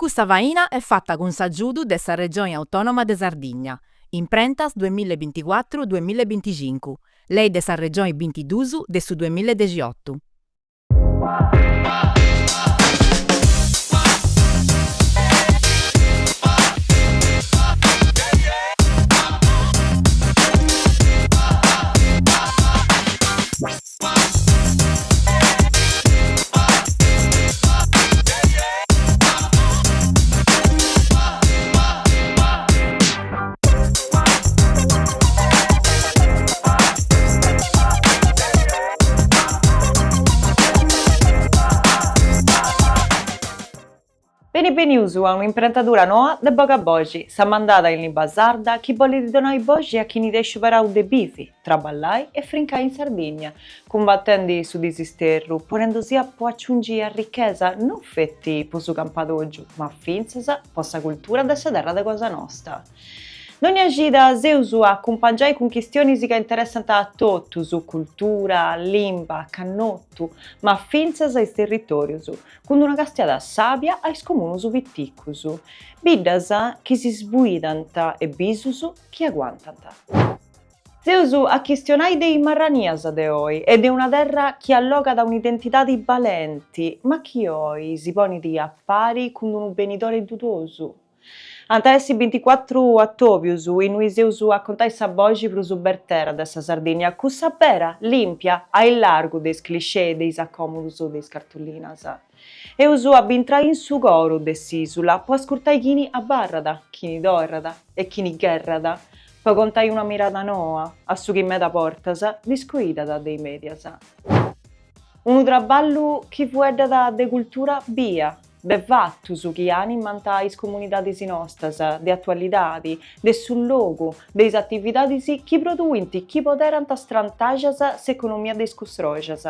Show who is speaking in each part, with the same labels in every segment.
Speaker 1: Custa faina est fata cun s'agiudu de sa Regioni Autònoma de Sardigna, Imprentas duemilla e binticuatru duemilla e binticincu, Lei de sa Regioni bintidus de su duemilla e dexiotu.
Speaker 2: Beni benius a un'imprentadura noa de Bogaboxi, sa mandada in limba sarda chi bolit donai boxi a chini at scioberau de bivi, traballai e frincai in Sardigna, cumbatendi su disisterru, ponendusì po aciungi arrichesa non feti po su campadògiu, ma fintzas po sa cultura de sa terra de cosa nosta. Dònnia cida s'eus a acumpangiai cun chistionis ca interessant a totus, cultura, limba, cannotu, ma fintzas is territòrius, cun una castiada sàbia a is comunus piticus, biddas chi si sbuidant e bisus chi aguantant. Seus a chistionai de is marranias de oi e de una terra chi allogat un'identidadi balenti, ma chi oi si ponit a pari cun unu benidori dudosu. Ant a essi binticuatru atòbius innui s'eus a contai sa boxi prus bertera de sa Sardigna, cussa bera, lìmpia, a illargu de is cliché e de is acòmodus de is cartullinas. Eus a bintrai in su coru de s'ìsula po ascurtai chini abarrat, chini torrat e chini gherrat po contai una mirada noa a su chi meda bortas discoidat de is mèdias. Unu traballu chi fueddat de cultura bia, de fatus chi ànimant is comunidadis nostas, de atualidadi, de su logu, de is atividadis chi produint, chi poderant strantaxas s'economia de is custroxas.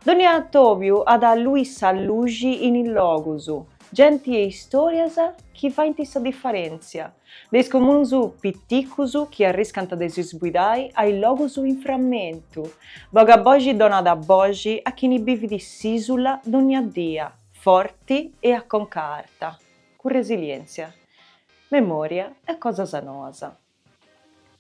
Speaker 2: Dònnia atòbiu at a allui sa luxi in is logus, genti e istòrias chi faint sa difarèntzia, de is comunus piticus chi arriscant de si sbuidai a is logus in frammentu. Bogaboxi donat boxi a chini bivit s'ìsula dònnia dia, forti e a conca arta, cun resilièntzia, memòria e cosas noas.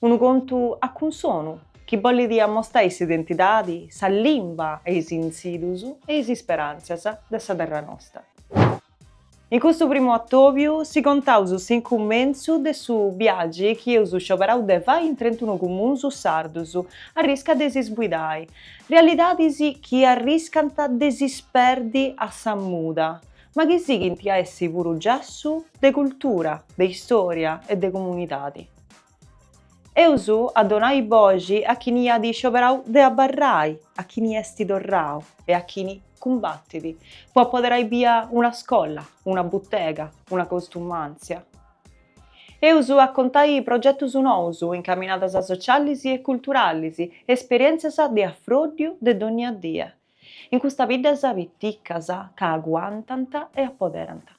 Speaker 2: Unu contu a cunsonu chi bollit ammostai s'identidadi, sa limba e is intzidus e is isperàntzias de sa terra nosta. In custu primu atòbiu si contaus s'incumentzu de su biagi chi eus scioberau de fai in trentunu comunus sardus a risca de si sbuidai, realidadis chi arriscant de si sperdi a sa muda, ma chi sighint a essi puru giassu de cultura, de istòria e de comunidadi. Eus a donai boxi a chini at scioberau de abarrai, a chini est torrau e a chini cumbatit po apoderai bia una scola, una butega, una costumàntzia. Eus a contai progetus nous, incaminadas socialis e culturalis, esperièntzias de afròddiu de dònnia die. In custas biddas piticas ca aguantant e apoderant.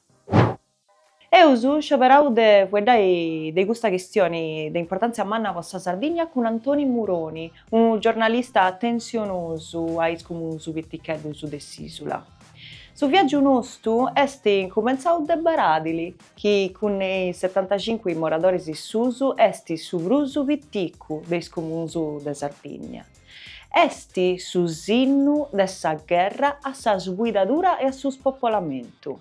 Speaker 2: Eus scioberau de fueddai de custa chistioni de importantzia manna po sa Sardigna cun Antoni Muroni, unu giornalista atentzionosu a is comunus piticheddus de s'isula. Su viàgiu nostu est incumentzau de Baradili, chi cun is setantacincu moradoris suus est su prus piticu de is comunus de Sardigna. Est su sinnu de sa gherra a sa sbuidadura e a su spopolamentu.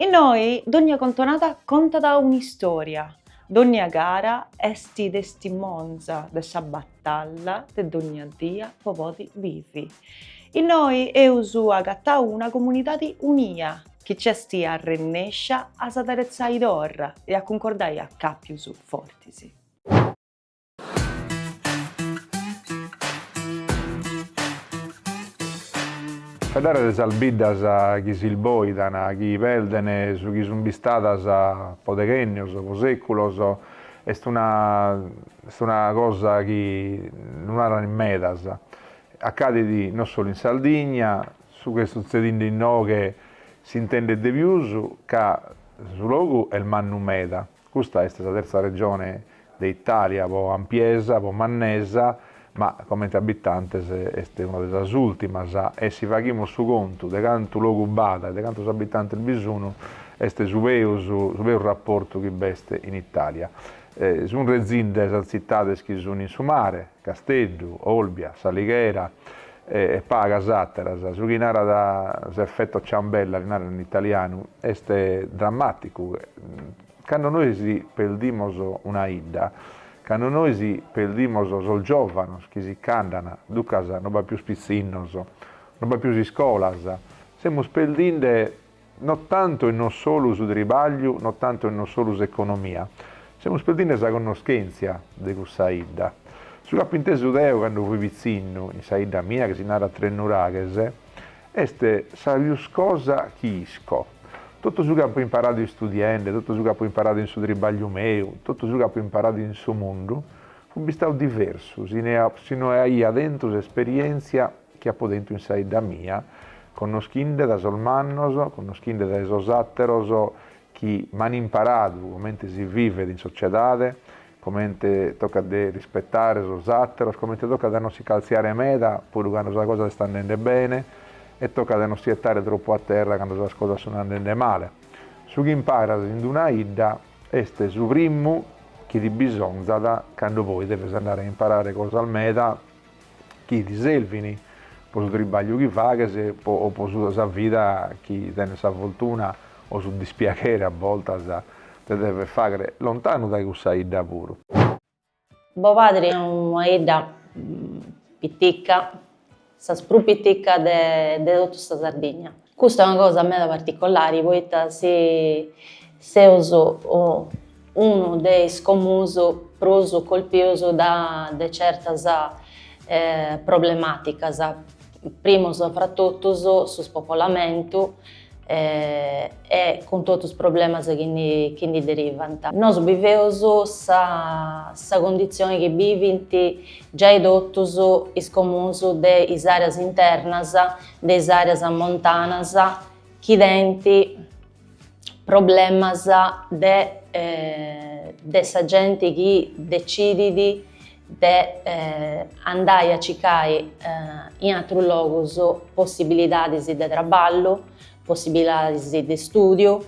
Speaker 2: Innoi dònnia contonada contat un'istòria, dònnia cara est testimonza de sa batalla de dònnia dia po podi bivi. Innoi eus agatau una comunidadi unia chi nc'est arrennèscia a s'aderetzai torra e a cuncordai acàpius fortis.
Speaker 3: Faeddare de sas biddas chi s'isboidan, chi perden su chi sun bistadas po deghennios, po seculos, est una est una cosa chi lu naran in medas. Accadit non solu in Sardigna, su chi est sutzedinde inoghe s'intendet de pius ca su logu est mannu meda Custa est sa terza regione de Itàlia po ampiesa, po mannesa, ma comente abitantes est una de sas ùltimas e si faghimus su contu de cantu logu b'at e de cantos abitantes bi sun. Est su peus su peus raportu chi b'est in Italia. Sun retzinde sas tzitades chi sun in su mare, Casteddu, Olbia, S'Alighera e pagas àteras. Su chi narat s'effetto ciambella, li naran in italianu, est drammàticu. Cando nois perdimos una 'idda, cando nois perdimos sos giòvanos chi si ch'andan, duncas no b'at pius pitzinnos, no b'at pius iscolas, semus perdinde No tantu e no solu su tribagliu, no tantu e no solu s'economia. Semus perdinde sa connoschentzia de cussa 'idda. Su chi apo intesu deo cando fui pitzinnu in sa 'idda mia chi si narat Tresnuraghes est sa pius cosa chi isco. Totu su chi apo imparadu istudiende, totu su chi apo imparadu in su tribagliu meu, totu su chi apo imparadu in su mundu, fut bistadu diversu si no aia tentu s'esperientzia chi apo tentu in sa 'idda mia, connoschinde dae sos mannos, connoschinde dae sos àteros chi m'an imparadu comente si vivet in sociedade, comente tocat de rispetare sos àteros, comente tocat de non si caltziare meda puru cando sa cosa est andende bene e tocat de non si 'etare tropu a terra cando sas cosas sun andende male. Su chi imparas in d'una 'idda est su primu chi ti bisonzat cando poi deves andare a imparare cosas meda chi ti servin po su tribagliu chi faghes o po sa vida chi tenes sa fortuna o su dispiaghere a boltas de dever fagher lontanu dae cussa 'idda puru.
Speaker 4: Bobadri est una 'idda pitica, sa prus pitica de de totu sa Sardigna. Custa est una cosa meda particolari poita si seus unu de is comunus prus colpius de certas problematicas, primus fra totus su spopolamentu e cun totus is problemas chi ndi chi ndi derivant. Nosu biveus sa sa conditzioni chi bivint giai totus is comunus de is areas internas, de is areas montanas chi tenint problemas de de sa genti chi decidit de andai a circai in atrus logus possibilidadis de traballu, possibilidadis de studiu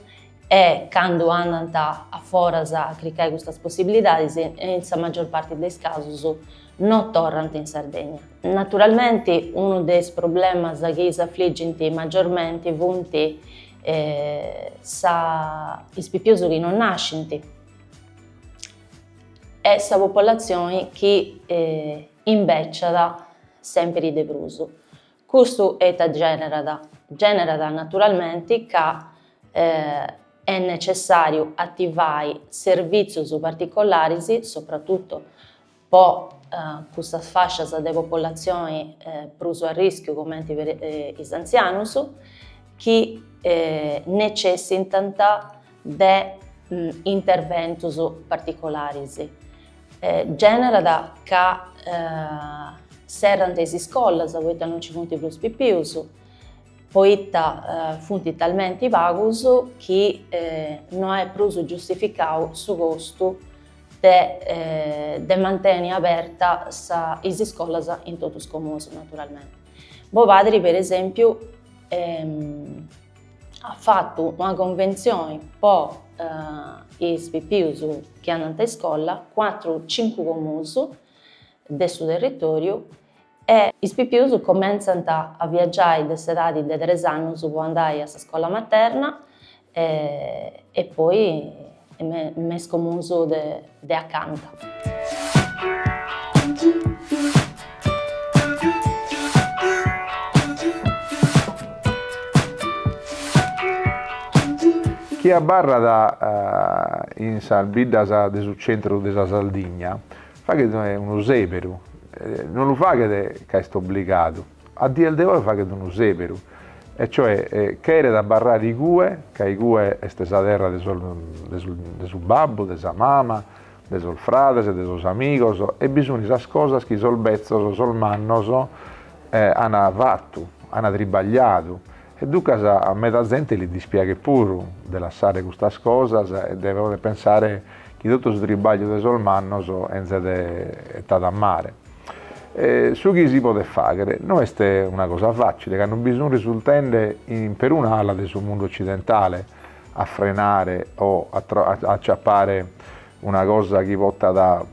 Speaker 4: e candu andant a foras a cricai custas possibilidadis in sa maggior parti de is casus no torrant in Sardegna. Naturalmenti unu de is problemas chi s'afligint maggiormenti funt sa is pipius chi non nascint e sa popolatzioni chi imbeciat sempiri de prus. Custu ita generat? Generat naturalmenti ca est necessariu ativai servìtzius particolaris, soprattutto po cussas fàscias de popolatzioni prus a rischiu cumenti is antzianus, chi necessitant de interventus particolaris. Generat ca serrant is iscolas poita non nci funt prus pipius, poita funt talmenti pagus chi no est prus giustificau su costu de de manteni aberta sa is iscolas in totu is comunus naturalmenti. Bobadri per esempiu at fatu una conventzioni po is pipius chi andant a iscola cun atrus cincu comunus de su territoriu e is pipius cumentzant a viagiai de s'edadi de tres annus po andai a sa scola materna e poi me is comunus de acanta.
Speaker 3: Chie abarrat in sas biddas de su centru de sa Sardigna faghet unu sèberu, non lu faghet ca est obligadu, a dies de oe faghet unu sèberu, e cioè cheret abarrare igue, ca igue est sa terra de sos de su babbu, de sa mama, de sos frades, de sos amigos, e bi sunt sas cosas chi sos betzos, sos mannos an fatu, an tribagliadu, e duncas a meda zente li dispiaghet puru de lassare custas cosas e de poder pensare chi totu su tribagliu de sos mannos 'enzet 'etadu a mare. Su chi si podet fàghere no est una cosa fàcile ca non bi sunt risultende in peruna ala de su mundu ocidentale. a frenare o a aciapare una cosa chi potat,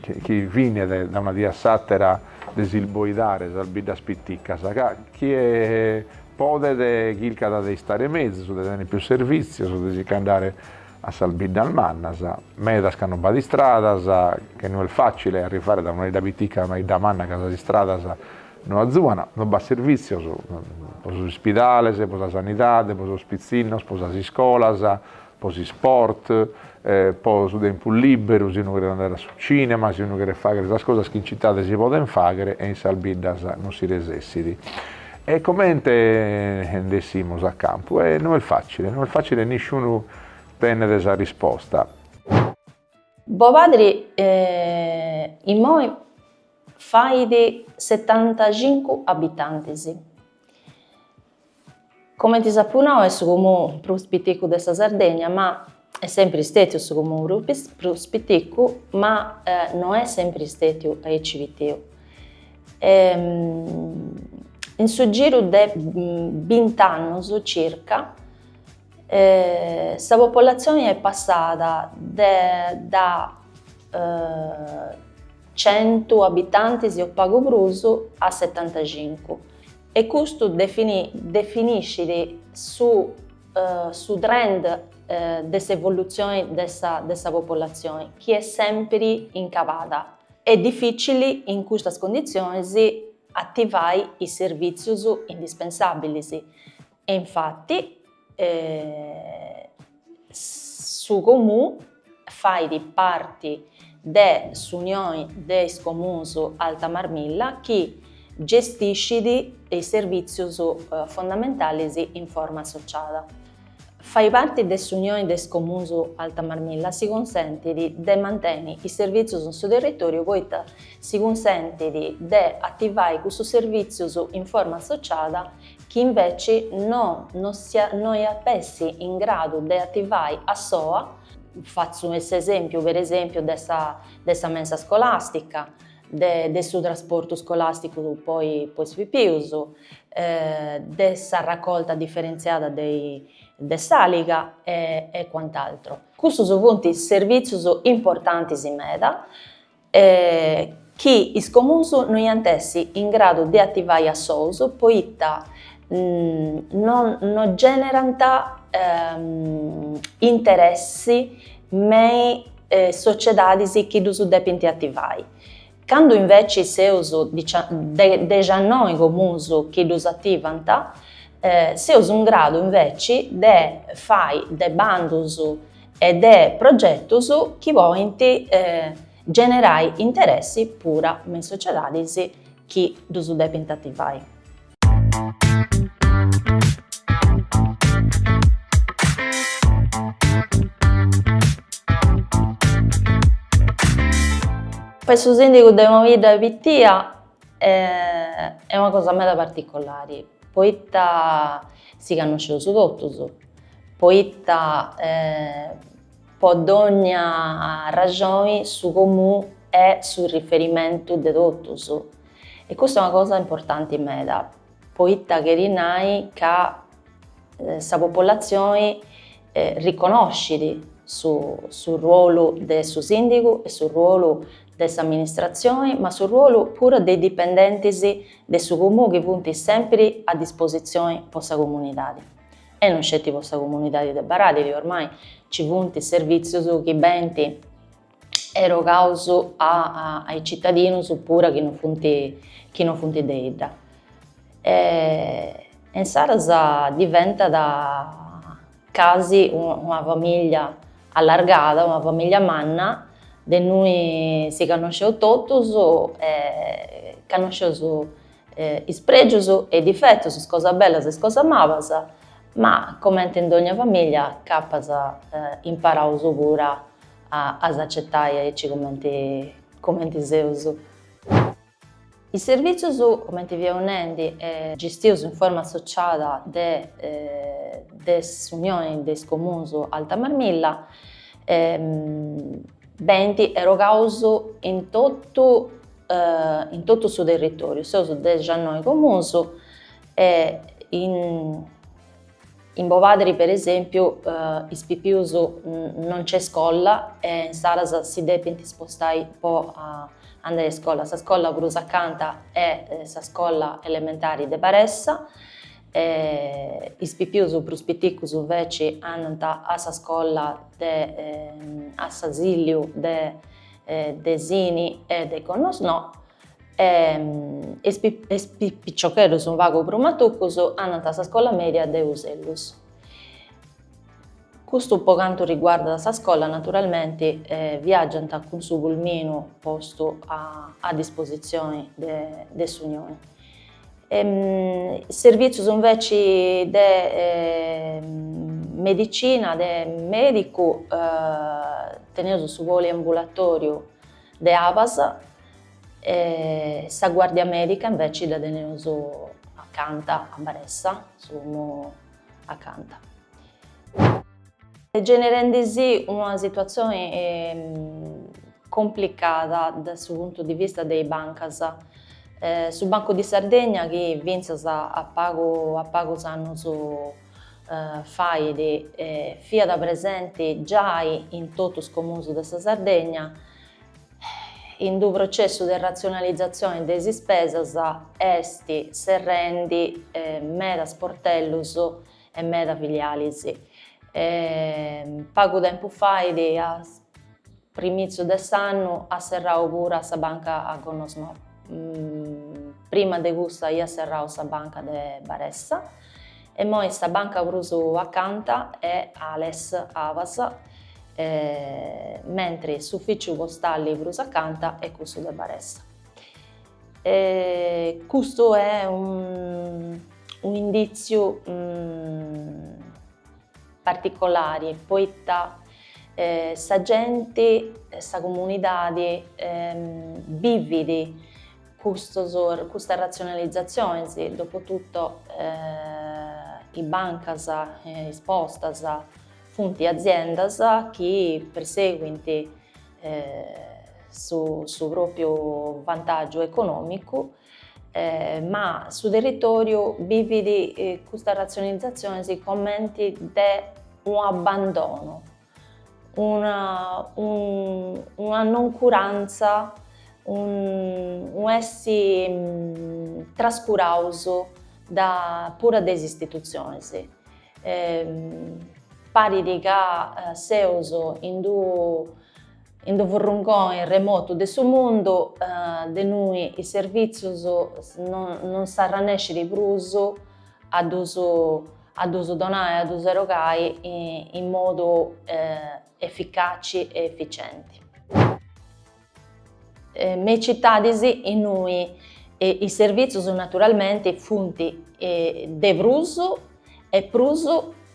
Speaker 3: chi finet da una die a s'àtera de s'isboidare sas biddas piticas, ca chie podet chircat de istare mezus, de tenner pius servìtzios, de si ch'andare a sas biddas mannas, medas ca non b'at istradas, che no est fàcile arrivare da una 'idda pitica a una 'idda manna ca sas istradas no azuan, non b'at servìtzios po sos ispidales, po sa sanidade, po sos pitzinnos, po sas iscolas, po s'isport, po su tempus lìberu, si unu cheret andare a su cinema, si unu cheret fàghere sas cosas chi in citade si podent fàghere e in sas biddas non si resessit. E comente nd'essimus a campu? E no est fàcile, no est fàcile e nisciunu tenet sa risposta.
Speaker 4: Bobadri immoi fait setantacincu abitantis. Comenti s'apu nau est su comunu prus piticu de sa Sardegna, ma est sempri stètiu su comunu prus piticu, ma no est sempri stètiu aici pitiu. In su giru de bint'annus circa sa popolatzioni est passada de da centu abitantis o pagu prus a setantacincu. E custu definiscit su su trend de s'evolutzioni de sa de sa popolatzioni chi est sempri in cabada. Est dificili in custas conditzionis ativai is servìtzius indispensabilis e infati su Comunu fait parti de s'Unioni de is Comuns Alta Marmilla chi gestiscit is servìtzius fondamentalis in forma associada. Fai parti de s'Unioni de is Comuns Alta Marmilla si cunsentit de manteni is servìtzius in su territòriu poita si cunsentit de ativai cussus servìtzius in forma associada chi inveci no no iat essi in gradu de ativai a soa, fatzu s'esempiu per esempiu de sa de sa mensa scolastica, de de su trasportu scolasticu po po is pipius, de sa raccolta differentziada de de s'aliga e e quant'altro. Custus funt servìtzius importantis meda chi is comuns no iant essi in gradu de ativai a sous poita non no generant interessi me is sociedadis chi ddus depint ativai. Candu inveci seus dexannoi comuns chi ddus ativant, seus in gradu inveci de fai de bandus e de progetus chi podint generai interessi pura me is sociedadis chi ddus depint ativai. Fai su sindigu de una bidda pitia est una cosa meda particolari, poita si connosceus totus, poita po dogna arraxoni su comunu est su riferimentu de totus e custa est una cosa importanti meda, poita cherit nai ca sa popolatzioni riconoscit su su ruolu de su sindigu e su ruolu de s'amministratzioni, ma su ruolu puru de is dipendentis de su comunu chi funt sempri a dispositzioni po sa comunidadi. E non sceti po sa comunidadi de Baradili, ormai nci funt servìtzius chi benint erogaus a a is citadinus puru chi non funt chi non funt de 'idda. E insaras diventat casi una famiglia allargada, una famiglia manna de innui si connosceus totus e connosceus is pregius e is difetus, is cosas bellas e is cosas mabas, ma comente in dogna famiglia capas imparaus puru a s'acetai aici cumenti cumenti seus. Is servìtzius, cumenti fiaus nendi, gestius in forma associada de de s'Unioni de is Comuns Alta Marmilla, benint erogaus in totu in totu su territoriu, seus dexannoi comuns e in. In Bovadri per esempiu is pipius non nc'est scolla e insaras si depint spostai po andai a scolla. Sa scolla prus acanta est sa scolla elementari de Baressa e is pipius prus piticus inveci andant a sa scolla de a s'asiliu de de Sini e de Gonnosnò e is piciocheddus unu pagu prus matucus andant a sa scola media de Usellus. Custu po cantu riguardat sa scola, naturalmenti viaggiant cun su pulminu postu a dispositzioni de s'Unioni. Servìtzius inveci de medicina, de medicu, teneus su poliambulatoriu de Abas e sa guardia medica inveci dda teneus acanta a Baressa, su comunu acanta. Generendi·sì una situatzioni complicada de su puntu di vista de is bancas. Su Bancu di Sardegna chi fintzas a pagu a pagus annus fait fiat presenti giai in totu is comunus de sa Sardegna, in d'u processu de ratzionalizatzioni de is ispesas est serrendi meda sportellus e meda filialis. Pagu tempus fait, a primìtziu de s'annu, at serrau puru sa banca a Gonnosnò. Prima de cussa iat serrau sa banca de Baressa e immoi sa banca prus acanta est Ales Abas, mentri s'ufìciu postali prus acanta est cussu de Baressa. E custu est un'indìtziu particolari poita sa genti, sa comunidadi bivit custos custas ratzionalizatzionis, dopo tutto is bancas, is postas funt aziendas chi perseguint su su pròpiu vantàgiu econòmicu, ma su territòriu bivit custas ratzionalizatziones comenti de un'abbandonu, una una noncurantza, unu essi trascuraus da pura de is istitutziones. Parit ca seus in d'u in d'u furrungoni remotu de su mundu de innui is servìtzius non non s'arrannescit prus a ddus a ddus donai, a ddus erogai in modu eficaci e eficienti. Me is citadis innui is servìtzius naturalmenti funt de prus e prus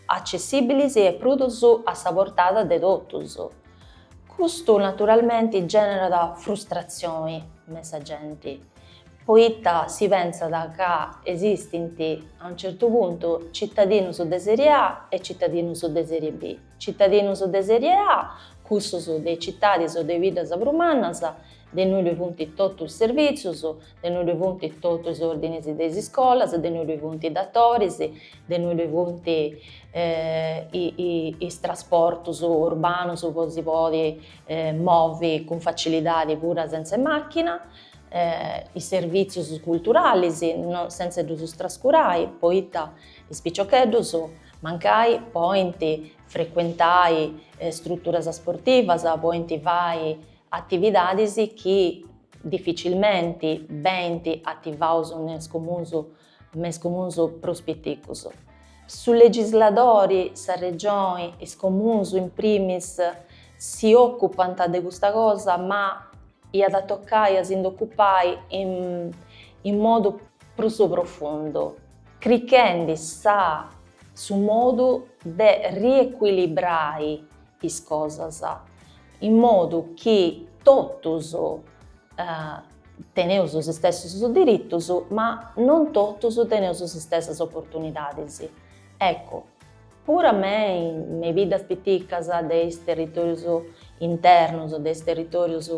Speaker 4: accessìbilis e prus a sa portada de totus. Custu naturalmenti generat frustratzioni me sa genti, poita si pentzat ca esistint a unu certu puntu citadinus de serie A e citadinus de serie B. Citadinus de serie A, cussus de is citadis o de is biddas prus mannas, de innui ddoi funt totu is servìtzius, de innui ddoi funt totu is ordinis de is iscolas, de innui ddoi funt is datoris, de innui ddoi funt is trasportus urbanus po si podi movi cun facilidadi puru sentza 'e machina, is servìtzius culturalis, sentza 'e ddus trascurai, poita is piciocheddus Mancai podint frecuentai struturas sportivas, podint fai atividadis chi dificilmenti benint ativaus me is comunus me is comunus prus piticus. Su legisladori, sa Regioni, is comunus in primis si ocupant de custa cosa ma iat a tocai a si nd'ocupai in in modu prus profundu. Crichendi sa su modu de riecuilibrai is cosas, in modu chi totus teneus is stessus diritus, ma non totus teneus is stessas oportunidadis. Eccu, puru me me is biddas piticas de is territorius internus, de is territorius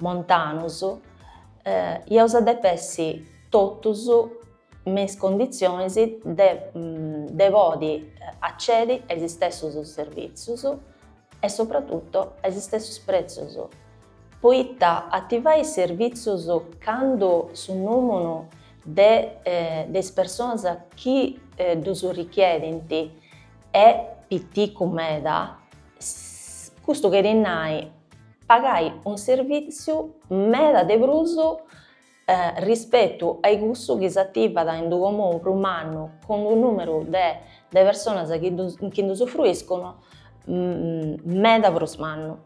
Speaker 4: montanus, iaus a depi essi totus. me is conditzionis de de podi accedi a is stessus servìtzius e soprattutto a is stessus prètzius, poita ativai is servìtzius candu su nùmunu de de is personas chi ddus richiedint est piticu meda, custu cherit nai pagai unu servìtziu meda de prus rispetu a cussu chi s'ativat in unu comunu prus mannu cun unu numeru de de personas chi chi nd'usufruiscono meda prus mannu.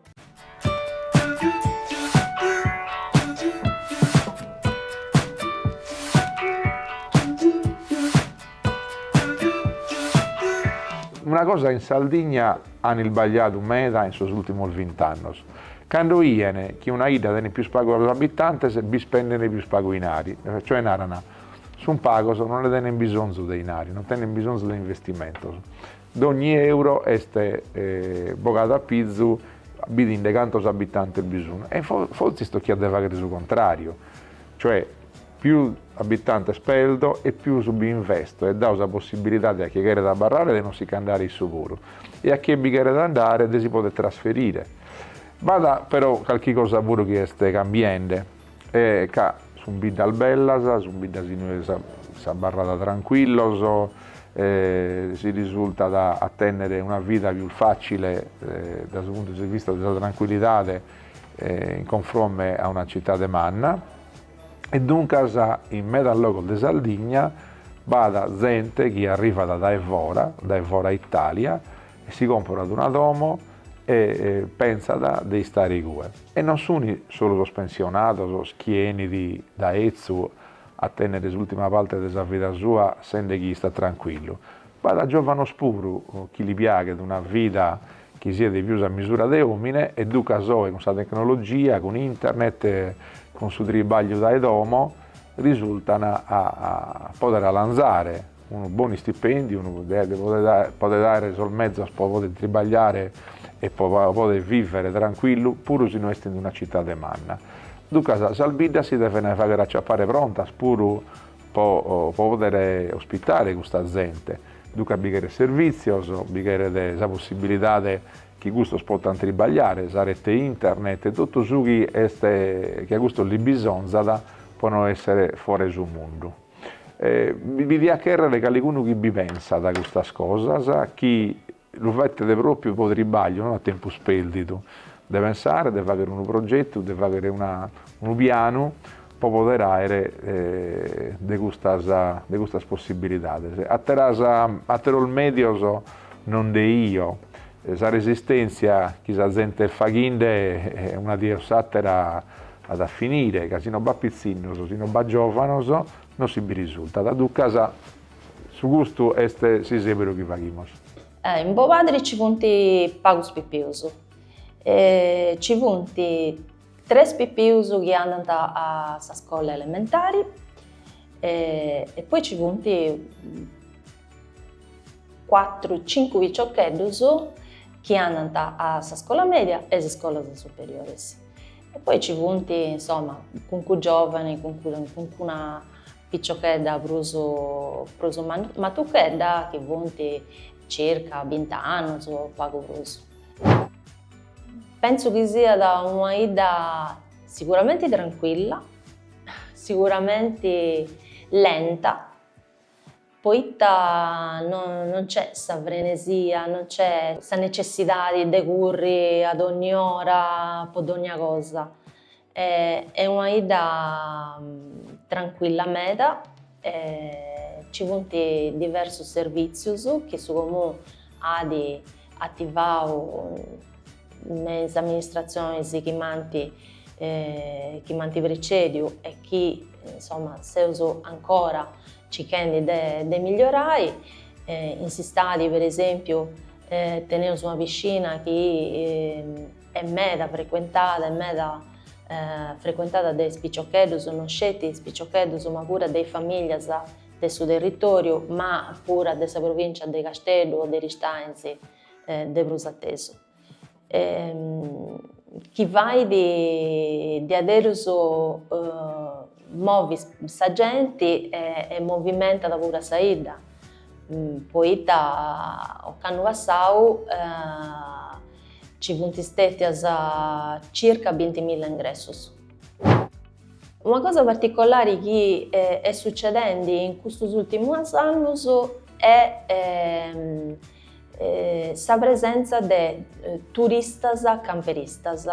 Speaker 3: Una cosa in Saldigna an isbagliadu meda in sos ultimos vint'annos, Cando 'ien chi una 'idda tenet pius pagos abitantes b'ispenden pius pagu 'inari, cioè naran, sun pagos, non nde tenen bisonzu de 'inari, non tenen bisonzu de investimentos. Dogni euro est bogadu a pizu bidinde cantos abitantes bi sun e fortzis tochiat de fagher su contrariu, cioè pius abitantes peldo e pius bi investo e dao sa possibilidade a chie cheret abarrare de non si ch'andare issu puru e a chie bi cheret andare de si poder trasferire. B'at però calchi cosa puru chi est cambiende e ca sun biddas bellas, sun biddas inue s'abarrat trancuillos, si risultat a tennere una vida pius facile dae su puntu de vista de sa trancuillidade in cunfromme a una citade manna. E duncas in medas logos de Sardigna b'at zente chi arrivat dae fora, dae fora Italia, e si comporat una domo e pensat de istare igue. E non sunt solu sos pensionados chi 'enit dae 'etzu a tennere s'ultima parte de sa vida sua sende chi istat trancuillu. B'at giovanos puru chi li piaghet una vida chi siet pius a misura de omine e duncas oe cun sa tecnologia, cun internet, cun su tribagliu dae domo, risultan a poder 'alanzare unu bonu istipendiu, unu de poder poder aere sos mezos pro poder tribagliare e pro poder vivere trancuillu puru si no est in una citade manna. Duncas sas biddas si deven fagher aciapare prontas puru pro poder ospitare custa zente. Duncas bi cheret servìtzios, bi cheret sa possibilidade chi custos potant tribagliare, sa rete internet, totu su chi est chi a custos lis bisonzat pro no essere fora 'e su mundu. Bi diat chèrrere calicunu chi bi pensat a custas cosas, chi lu fetet pròpiu pro tribagliu, no a tempus pèrdidu, de pensare, de fàghere unu progetu, de fàghere una unu pianu pro poder àere de custas de custas possibilidades. Àteras àteros mèdios non nde 'iyo, sa resistèntzia chi sa zente est faghende una die o s'àtera at a finire, ca si no b'at pitzinnos, si no b'at giòvanos, non si bi risultat. Duncas su custu est s'isèberu chi faghimus.
Speaker 4: In Bobadri ci funt pagus pipius, ci funt tres pipius chi andant a sa scola elementari e poi ci funt cuatru cincu piciocheddus chi andant a sa scola media e is scolas superioris. E poi ci funt, insoma, cuncu giovani, cuncuna piciochedda prus prus matuchedda chi funt circa bint'annus o pagu prus. Pentzu chi siat una 'idda siguramenti tranquilla, siguramenti lenta, poita non nc'est sa frenesia, non nc'est sa necessidadi de curri a donni ora po dogna cosa. Est una 'idda tranquilla meda, ci funt diversus servìtzius chi su Comunu at ativau me is amministratzionis chi m'ant chi m'ant precediu e chi insoma seus ancora circhendi de de migliorai. In s'istadi per esempiu teneus una piscina chi est meda frecuentada, est meda frecuentada de is piciocheddus, non sceti is piciocheddus ma puru de is familias de su territoriu, ma puru de sa provincia de Casteddu o de Aristanis de prus atesu. Chi fait diaderus. Movit sa genti e movimentat puru sa 'idda, poita ocannu passau nci funt stètias circa bintimilla ingressus. Una cosa particolari chi est sucedendi in custus ùrtimus annus est sa presenza de turistas camperistas.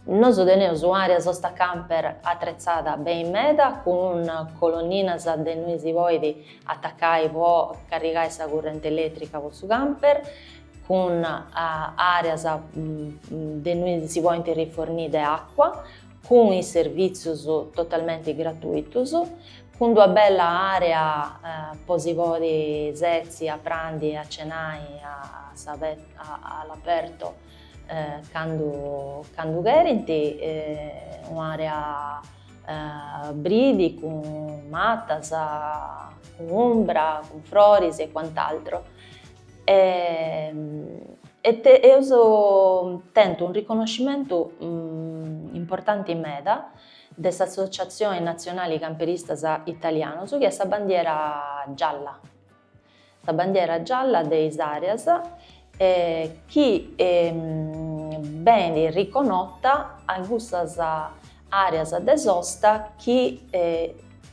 Speaker 4: Nosu teneus un'area sosta camper atretzada beni meda cun colonninas de innui si podit atacai po carrigai sa currenti eletrica po su camper, cun areas de innui si podint rifornì de acua, cun is servìtzius totalmenti gratuitus, cun d'una bella area po si podi setzi a prandi e a cenai a all'aperto candu candu cherint, un'area bridi cun matas, cun umbra, cun froris e quant'altro. E eus tentu unu riconoscimentu importanti meda de s'Associatzioni Natzionali Camperistas Italianus chi est sa bandiera gialla, sa bandiera gialla de is areas chi benit riconota a cussas areas de sosta chi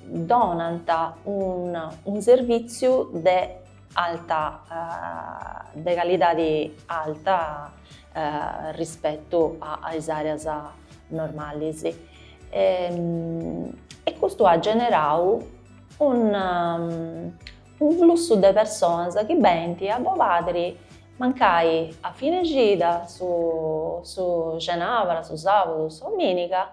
Speaker 4: donant unu servìtziu de alta de calidadi alta rispetu a is areas normalis e custu at generau unu flussu de personas chi benint a Bobadri mancai a fine cida, su su cenabara, su sabudu, sa dominiga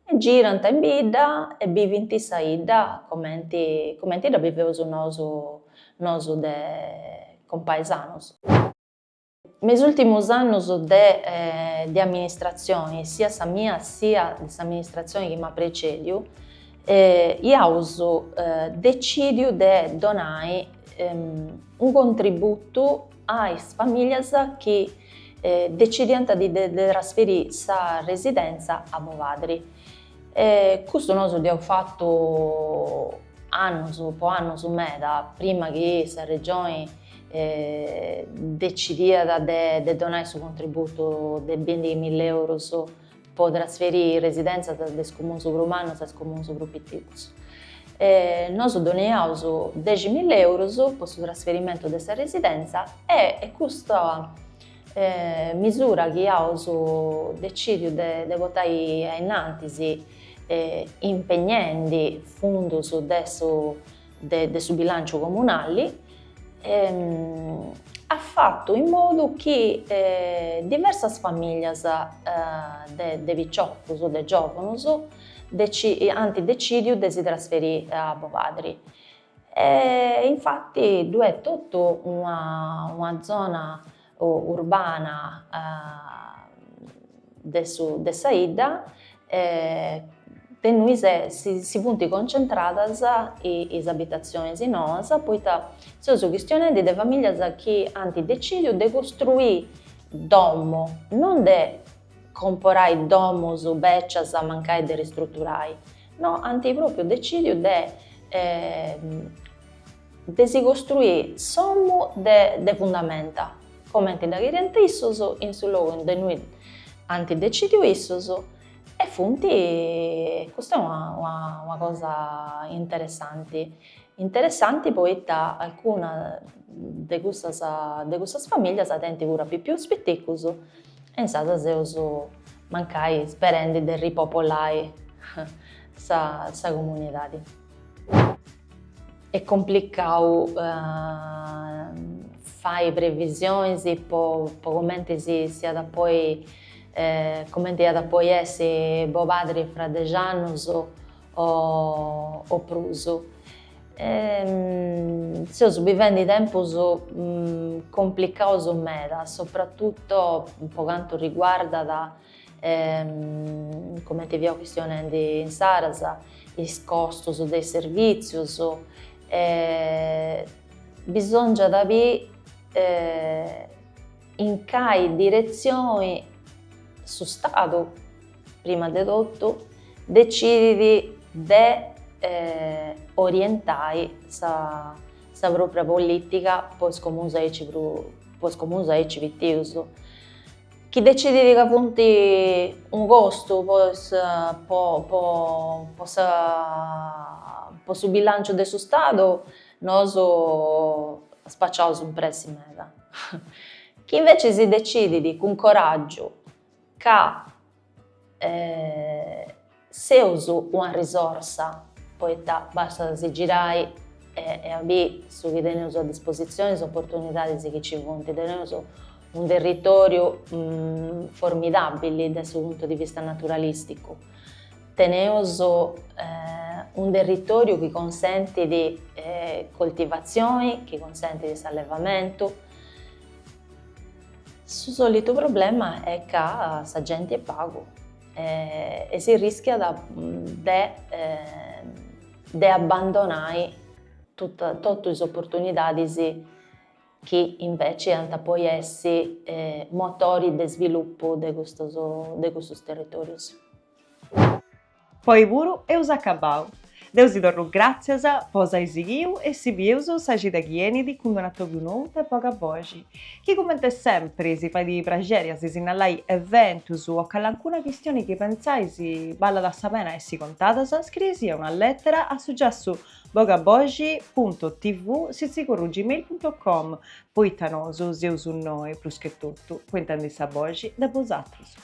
Speaker 4: E girant in bidda e bivint sa 'idda comenti comenti dda biveus nosu nosu de compaesanus. Me is ùrtimus annus de de amministratzioni, sia sa mia sia de s'amministratzioni chi m'at precediu, iaus decidiu de donai unu contributu a is familias chi decidiant de trasferì sa residenza a Bovadri. E custu nosu dd'eus fatu annus po annus meda, prima chi sa Regioni decidiat de donai su contributu de bindighimilla eurus po trasferì residenzas de is comunus prus mannus a is comunus prus piticus. Nosu donaiaus deximilla eurus po su trasferimentu de sa residenza e custa misura chi iaus decidiu de portai a innantis impegnendi fundus de su de su bilànciu comunali, at fatu in modu chi diversas famìllias de piciocus, de giòvunus, ant decìdiu de si trasferì a Bovadri. E infati ddu est totu una una zona urbana de su de sa 'idda de innui si funt concentradas is abitatzionis noas, poita seus chistionendi de familias chi ant decidiu de costruì domo, non de comporai domus becias mancai de ristruturai, no, ant propriu decidiu de de si costruì s'omu de de fundamenta, comenti dda cheriant issus, in su logu de innui ant decidiu issus, e funt, custa est una una cosa interessanti, interessanti poita alcuna de cussas de cussas familias tenint puru a pipius piticus e insaras seus mancai sperendi de ripopolai sa sa comunidadi. Est complicau fai previsionis po comenti si iat a poi comenti iat a poi essi Bobadri fra dexi annus o prus. Seus bivendi tempus complicaus meda, soprattutto po cantu riguardat cumenti fiaus chistionendi insaras, is costus de is servìtzius, bisòngiat a biri in cali diretzioni su Stadu, prima de totu, decidit. de orientai sa sa propria politica po is comunus aici prus po is comunus aici pitius. Chi decidit ca funt unu costu po is po po po sa po su bilanciu de su stadu, nosu spaciaus in pressi meda. Chi invece si decidit cun coraggiu ca seus una risorsa, poita bastat a si girai e a biri su chi teneus a dispositzioni, is oportunidadis chi ci funt, teneus unu territoriu formidabili de su puntu di vista naturalisticu, teneus unu territoriu chi consentit coltivatzioni, chi consentit s'allevamentu, Su solitu problema est ca sa genti est pagu e si rischiat de de abbandonai totu is oportunidadis chi inveci iant a podi essi motori de sviluppu de custus de custus territorius.
Speaker 2: Po oi puru eus acabau. Deu si torru gràtzias po s'ai sighiu e si bieus sa cida chi 'enit cun un'atobiu nou de Boga Boxi. Chi comente sempri si fait praxeri a si sinnalai eventus o calancuna chistioni chi pentzais ballat sa pena essi contadas, scriei una lètera a su giassu bogaboxi punto tv sitzigurru gmail punto com poita nosu seus innoi prus che totu po intendi sa boxi de bosatrus.